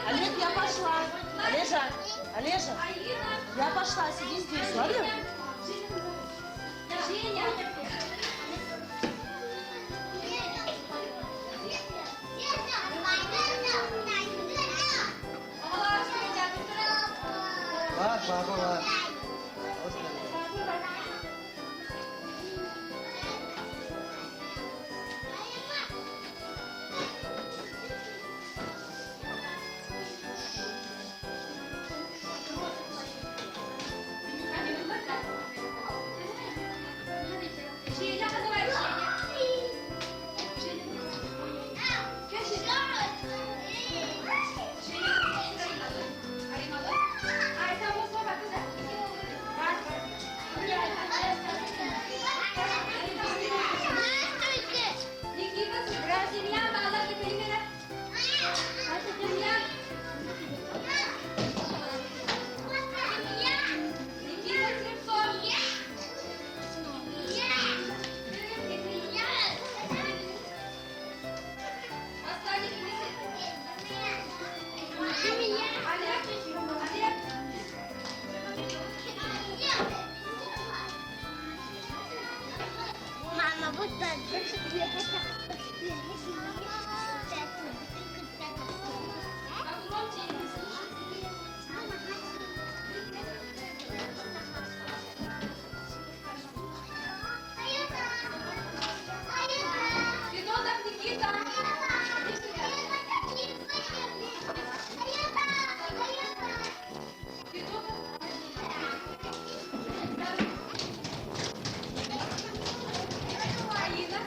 Олег, я пошла. Олежа, Олежа, я пошла, сиди здесь, ладно? Бар, баба бар. Мама, вот так. Федотов Никита! Аина!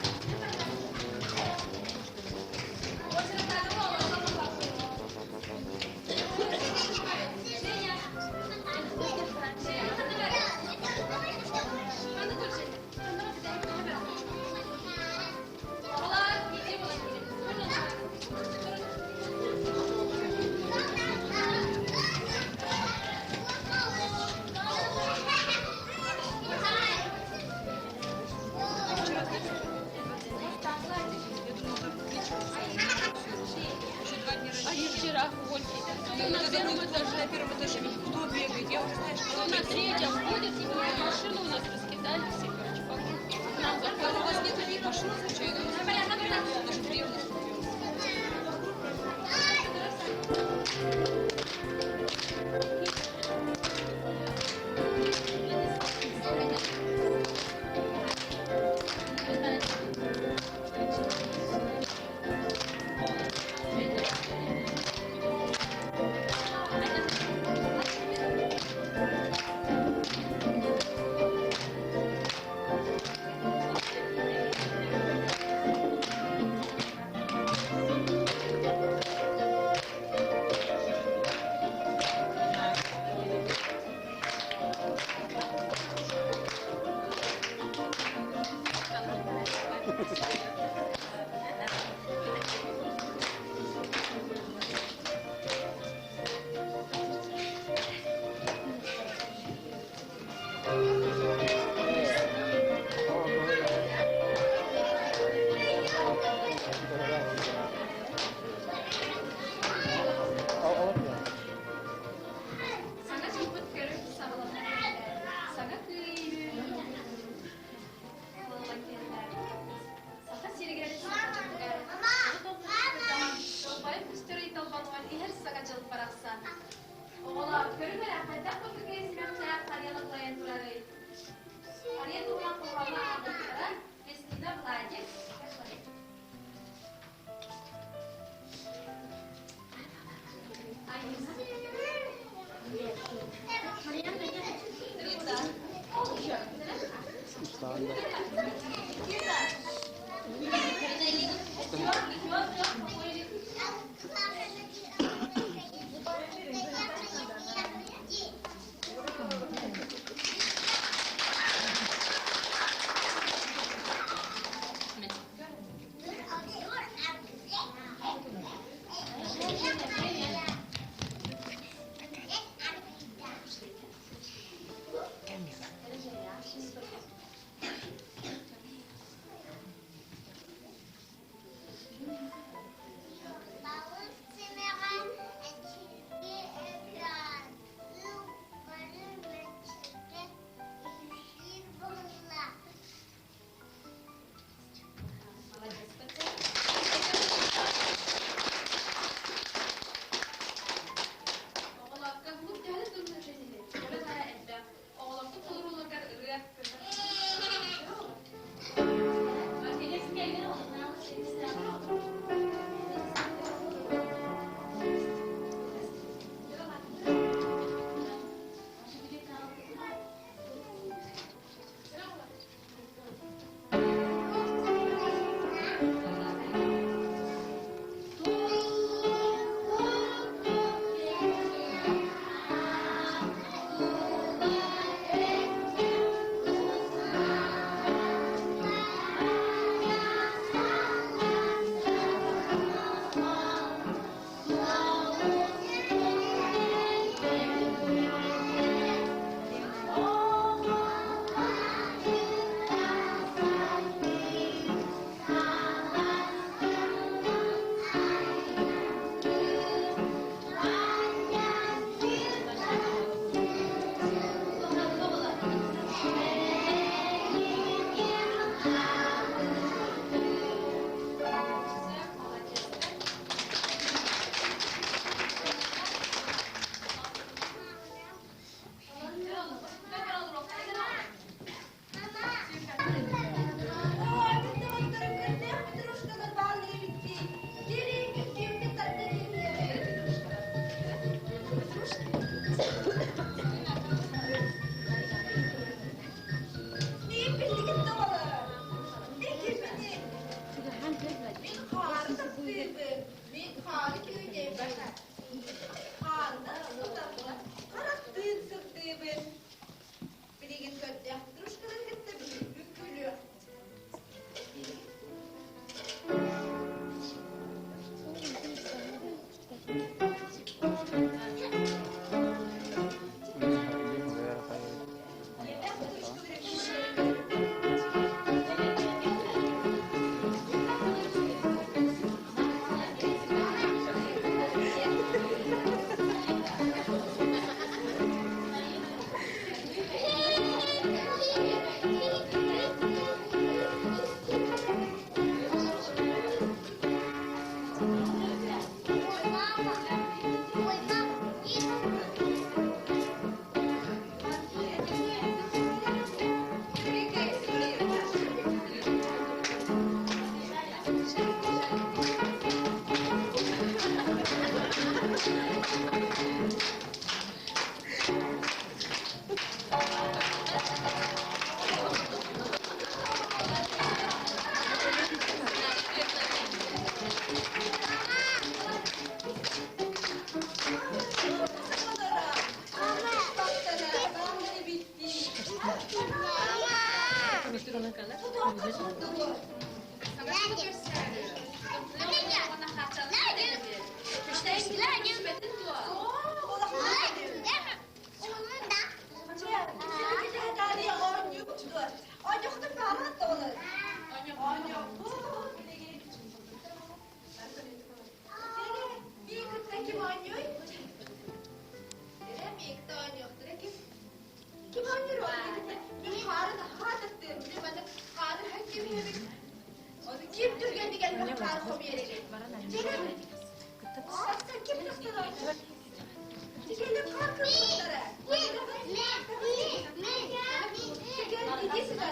Они вчера Ольги. На первом этаже. На первом этаже кто бегает? Я уже, знаешь, Кто на третьем ходит, и машину у нас раскидали все, короче, по кругу. Нам у заходят. вас нету ни машины случайно? Даже древних купил. Саҥа дьылбыт көрүҥ саҕаланар Саҥа кыайыы буолан кэллэ. Саха сиригэр саха дьонугар Долбайып көстөр ыйталбанугар иһэр саҥа дьыл барахсан. Оҕолор, көрүҥ эрэ, хайдах курдук симэхтээх харыйаны кылайан турарый? Харыйа туһунан хоһоону ааҕыахтара Кристина Владик. Ой, мин доҕотторум көрдөөх петрушкалар бааллар эбит дии. Кириҥ, киммит тардан иһиэҕэй? Мин билигин доҕолор. Иккиппитин. Мин хаары таптыыбын. Мин хаары күүтэбин. Хаарынан сутабын. Харахтыын сырдыыбын. Билигин көрдөөх петрушкалары кытта бүгүн күлүөх. Ой, мама! Ой, мама! Ким түргэнник элбэх хаары хомуйар эбит? Тахсан ким тахсан оонньуур? Тигелик хаар кыргыттара. Тигел иди сюда.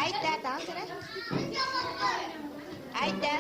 Айда, таҥсыра. Айда.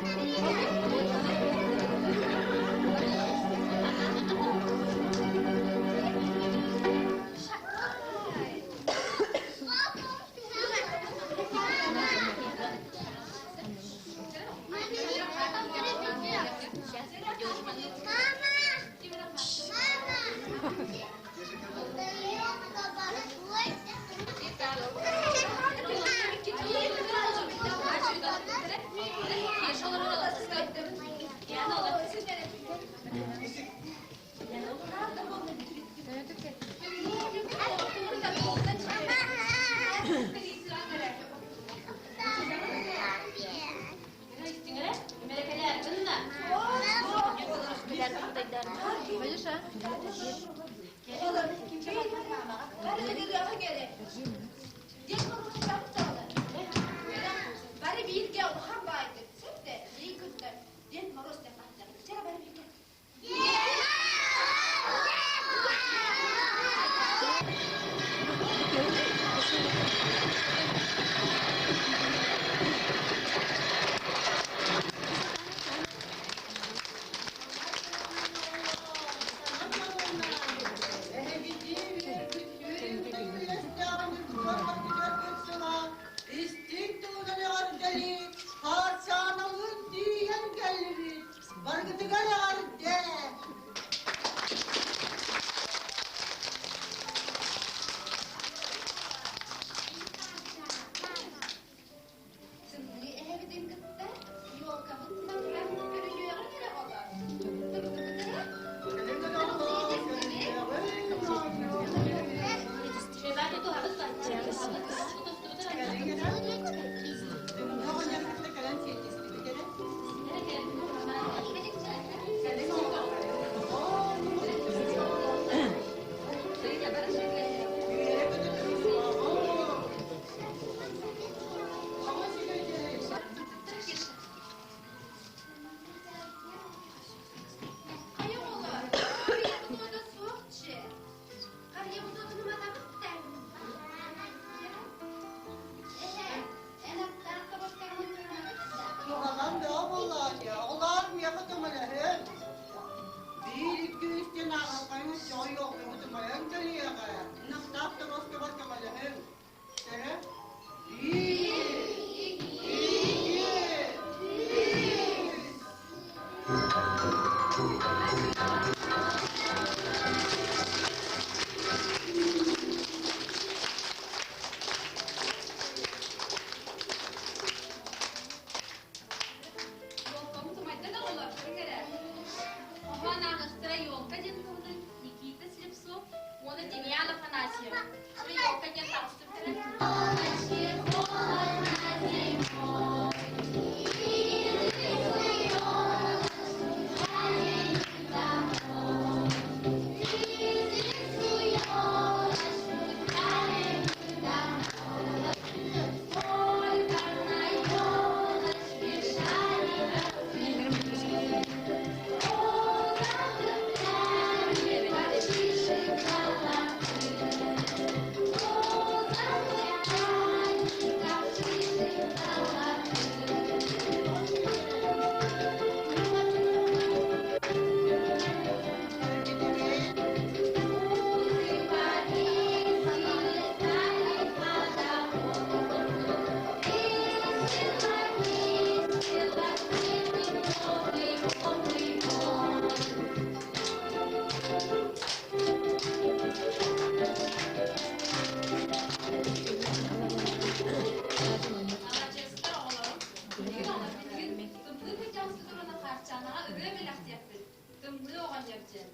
Ырыа бэлэхтиэхпит, Тымныы оҕонньор диэн.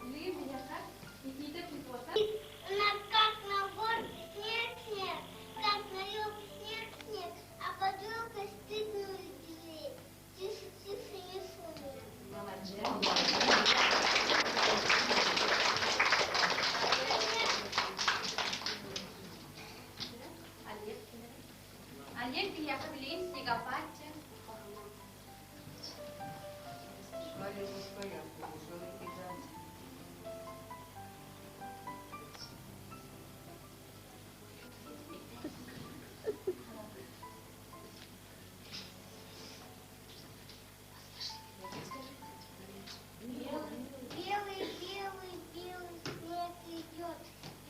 Билигин биһиэхэ Никита Федотов На как на горке снег, снег, как на елке снег, снег, а под елкой стыдно людей. Тише, тише, не шуми. Олег Олег биһиэхэ билигин снегопад диэн Белый, белый, белый снег идет,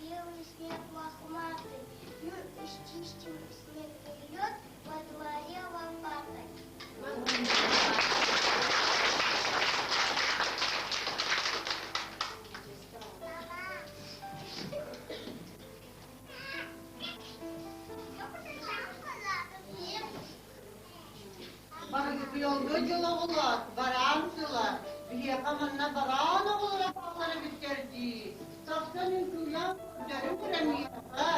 белый снег лохматый. Мы счистим снег и лед во дворе лопатой. Быйылгы дьыл оҕолор, бараан сыла, биһиэхэ манна бараан оҕолоро бааллара эбиттэр дии. Тахсан үҥкүүлээн көрдөрүҥ эрэ миэхэ.